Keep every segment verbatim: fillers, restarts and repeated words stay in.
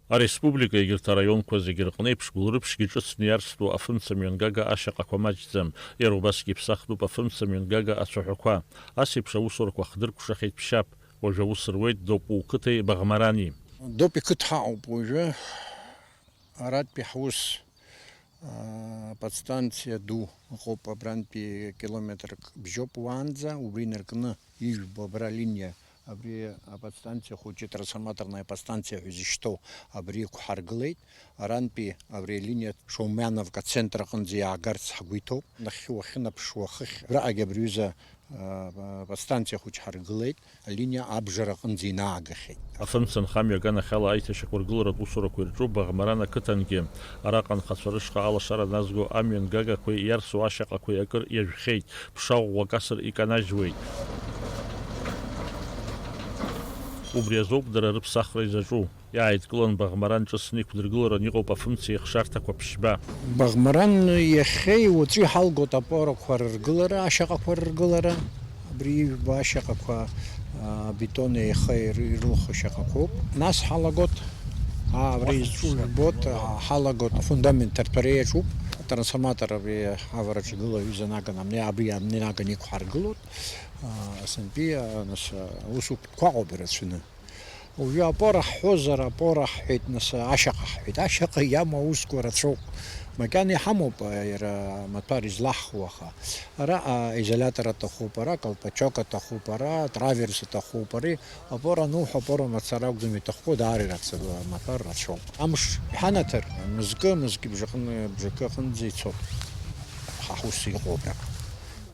Ареспублика егьырҭ араионқәа зегьы рҟны еиԥш Гәылрыԥшьгьы ҿыцны иарстәу афымца мҩангага ашьаҟақәа маҷӡам, иара убасгьы иԥсахтәуп афымца мҩангага ацәаҳәақәа. Ас еиԥш аусурақәа хдыркәшахеит Ԥшьаԥ, уажә аус руеит Допу қыҭеи Баӷмарани. Допи қыҭ ҳаҟоуп уажәы, арантәи ҳус, аа, подстанциа ду ыҟоуп, абрантәи километрк бжьоуп уаанӡа, убри инаркны ижәбо абра линиа, абри аподстанциа хәыҷы, трансформаторная подстанциа ҳәа изышьҭоу, абри иқәҳаргылеит. Арантәи абри алиниа Шаумиановка ацентр аҟынӡа иаагарц ҳгәы иҭоуп. Нахьхьи уахьынаԥшуа хыхь, абраҟагь абри ҩыза, а, подстанциа хәыҷ ҳаргылеит, алиниа абжара аҟынӡа инаагахьеит. Афымца нхамҩа аганахьала аиҭашьақәыргыларатә усурақәа ирҿуп Баӷмаран ақыҭангьы. Араҟа анхацәа рышҟа алашара назго амҩан гагақәеи иарсу ашьаҟақәеи акыр иажәхьеит, ԥша ӷәӷәак асыр иканажьуеит. Убри азоуп дара рыԥсахра изаҿу. Иааидкылан Баӷмаран ҿыцны иқәдыргыларан иҟоуп афымцеи ахшарҭақәа ԥшьба. Баӷмаран иахьеи уаҵәи ҳалгоит апорақәа рыргылара, ашьаҟақәа рыргылара. Абри ижәбо ашьаҟақәа, а, абетон еиха ир-, ирылху шьаҟақәоуп. Нас ҳалагот, а, абри изҿу жәбот, а, ҳалагот, афундамент ҭарҭәара иаҿуп. Атрансформатор абри авараҿы игылоу аҩыза наган, амни, абри амни наган иқәҳаргылот. А, асынтәи, а, нас, а, аусутәқәа ыҟоуп ирацәаны. Уажәы апора ҳҳәозар, апора ҳҳәеит, нас, ашьаҟа ҳҳәеит. Ашьаҟа иамоу аусқәа рацәоуп. Макьана иҳамоуп, а, иара амаҭәар излаҳхуа, аха. Ара, а, изолиатор аҭахуп, ара колпачок аҭахуп, ара траверс аҭахуп, ари апора ануҳәа, апора мацара акәӡам иҭахқәоу, даара ирацәа-, амаҭәар рацәоуп. Амш иҳанаҭар, мызкы, мызкы бжаҟны, бжакы аҟынӡа ицоит. Ҳа ҳус иҟоуп.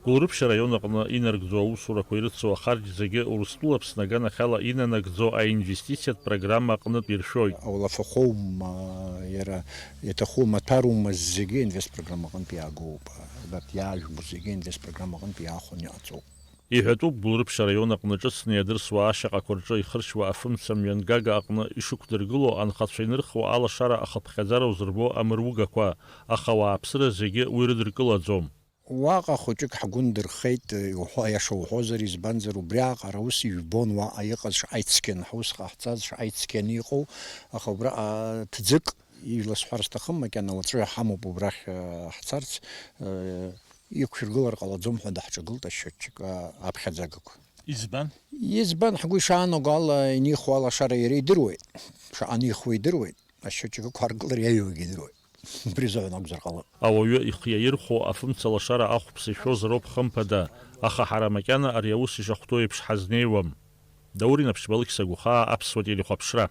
Гәылрыԥшь араион аҟны инаргӡо аусурақәа ирыцу ахарџь зегьы Урыстәыла Аԥсны аганахьала инанагӡо аинвестициатә программа аҟнытә иршәоит. Аулафахәоума, иара иаҭаху амаҭәарума, зегьы инвестпрограмма аҟынтә иаагоуп. Абарҭ иаажәбо зегьы инвестпрограмма аҟынтә иаахәаны иҟаҵоуп. Иҳәатәуп, Гәылрыԥшь араион аҟны ҿыцны иадырсуа ашьаҟақәа рҿы ихыршьуа афымца мҩангага аҟны ишықәдыргыло анхацәа инырхуа алашара ахыԥхьаӡара узырбо амыругақәа, аха ауааԥсыра зегьы уи рыдыркылаӡом. Уаҟа хәыҷык ҳгәы ндырхеит, иуҳәо, аиаша уҳәозар, избанзар, убриаҟара ус ижәбон уаҟа иҟаз шаҟа ицқьаны, ҳус ҟаҳҵаз шаҟа ицқьаны иҟоу, аха убраҟа ҭӡык, ижәла сҳәар сҭахым, макьана уаҵәы ҳамоуп убрахь, э, ҳцарц, э, иқәшәыргылар ҟалаӡом ҳәа даҳҿагылт ашьчиотчик, а, аԥхьаӡагақәа. Избан? Избан, ҳгәы ишаанаго ала, инихуа алашара иара идыруеит. Шаҟа анихуа идыруеит. Ашьчиотчик ықәҳаргылар иаҩуагьы идыруеит. Убри азыҳәан акәзар ҟалап. Ауаҩы ихы иаирхәо афымца лашара ахәԥса ишәозароуп, хымԥада, аха ҳара макьана ари аус ишахәҭоу еиԥш ҳазнеиуам. Даур Инаԥшьба, Алықьса Гәхаа, Аԥсуа телехәаԥшра.